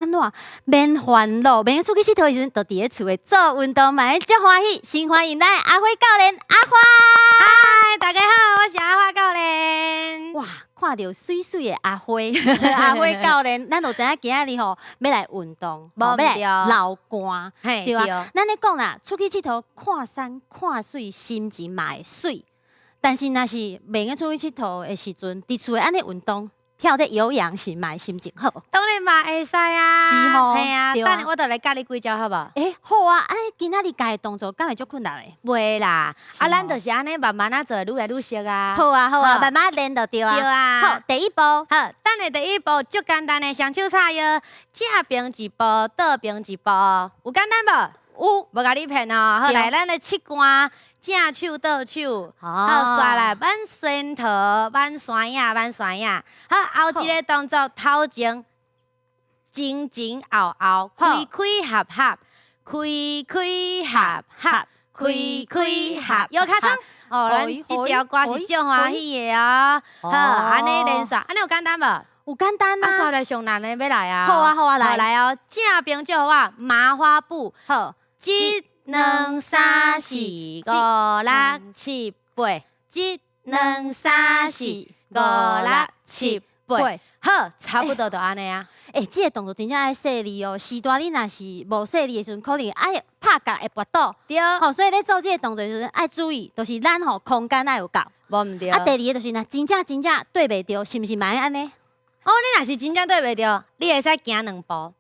按怎免煩惱，免出去𨑨迌的時陣，就佇咧厝內做運動嘛會足歡喜。先歡迎咱的阿花教練阿花。嗨，大家好，我是阿花教練。哇，看著媠媠的阿花，阿花教練，咱就知影今仔日吼欲來運動，無毋欲來對流汗，對啊。咱咧講啦，出去𨑨迌看山看水，心情嘛會媠。但是若是袂用出去𨑨迌的時陣，佇厝內按呢運動，跳這有氧是嘛會心情好。當然嘛會使啊，是吼。嘿啊，對啊。等下我就來教你幾招好無？欸，好啊，按呢今仔日教的動作敢會足困難的？袂啦，啊，是吼。咱就是按呢慢慢仔做，愈來愈熟啊。好啊，好啊，好。慢慢練就對啊。對啊。好，第一步。好，等下第一步足簡單的，雙手叉腰，正爿一步，倒爿一步，有簡單無？有。無共你騙哦。好，來，咱來七關，正手倒手。好，煞來挽仙桃，挽山野，挽山野。好，後一个動作，頭前，前前後後，開開合合，開開合合，開開合，搖尻川。哦，咱這條歌是足歡喜的哦。好，按呢連續，按呢有簡單無？有簡單啊，啊。煞來上難的欲來啊。好啊，好啊，來。好來哦，正爿就予我麻花步。好。一、兩、三、四、五、六、七、八。一、兩、三、四、五、六、七、八。好，差不多就按呢啊。欸，這个動作真正愛細膩哦。時大你若是無細膩的時陣，可能愛拍角會跋倒。對。吼，所以咧做這个動作的時陣愛注意，就是咱吼空間愛有夠。無毋對。啊，第二个就是若真正真正對袂著，是毋是嘛愛按呢？哦，你若是真正對袂著，你會使行兩步。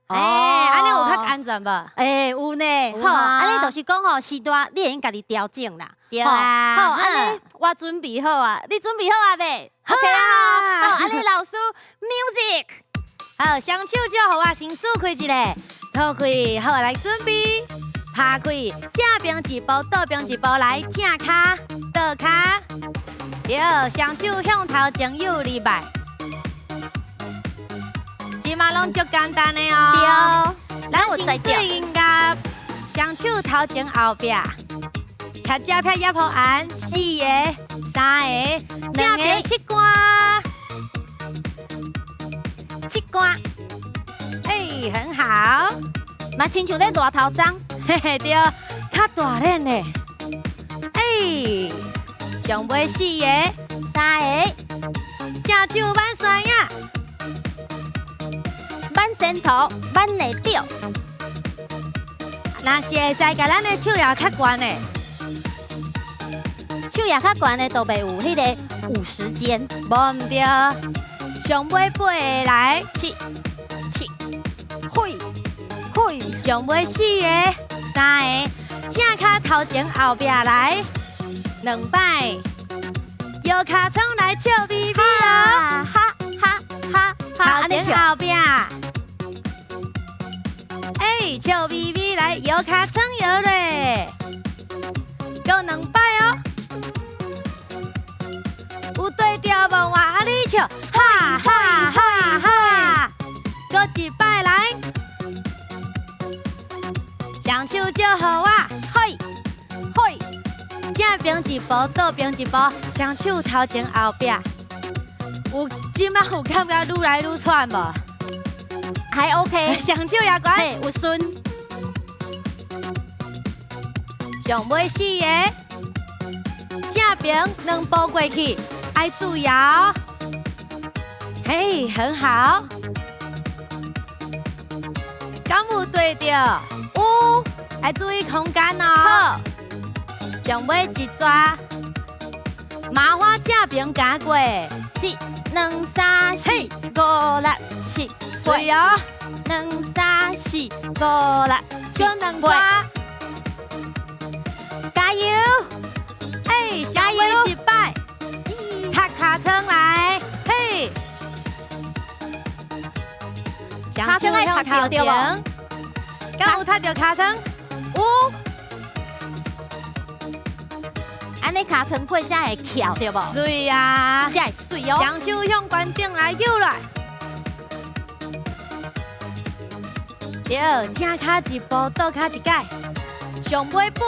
欸，按呢有較安全無？欸，有呢。好，按呢就是講吼，時大你會用家己調整啦。對啊。好，按呢我準備好啊，你準備好啊未？OK 啊，好，按呢老師 music。好，雙手就予我先撕開一下，拖開，好來準備，拍開，正爿一步，倒爿一步來，正跤，倒跤，對，雙手向頭前有禮拜。這馬攏足簡單的哦。對。咱先對音樂，雙手頭前後壁，徛這撇葉予按，四個、三個，正爿七關，七關，欸，很好，嘛親像咧賴頭鬃，嘿嘿，對，較大練的，欸，上尾四個、三個，正手挽山野。挽仙桃，挽會著。若是會使共咱的手舉較懸的，手舉較懸的都袂有彼个50肩。無毋對。上尾八个來，七七，嘿，嘿，上尾四个、三个，正跤頭前後壁來，兩擺，搖尻川來笑眯眯哦，哈哈哈哈，頭前後壁。欸，笑眯眯來搖尻川搖咧，閣兩擺哦。有對著無？換你笑，哈哈哈哈。閣一擺來，雙手就予我，嘿，嘿，正爿一步，倒爿一步，雙手頭前後壁。有這馬有感覺愈來愈喘無？還 OK，雙手也懸，有順。上尾四個，正爿兩步過去，愛注意哦。嘿，很好。敢有對著？有，愛注意空間哦。好。上尾一逝，麻花正爿行過，一、兩、三、四、五、六、七、八。對哦。兩、三、四、五、六、七、八。加油！欸，上尾一擺，踢尻川來，嘿。尻川愛踢著對無？敢有踢著尻川？有。按呢尻川過才會翹對無？媠啊，才會媠哦。雙手向懸頂來扭來。對，正跤一步，倒跤一改，上尾八個。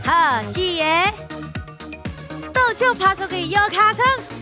好，四個，倒手拍出去，搖尻川。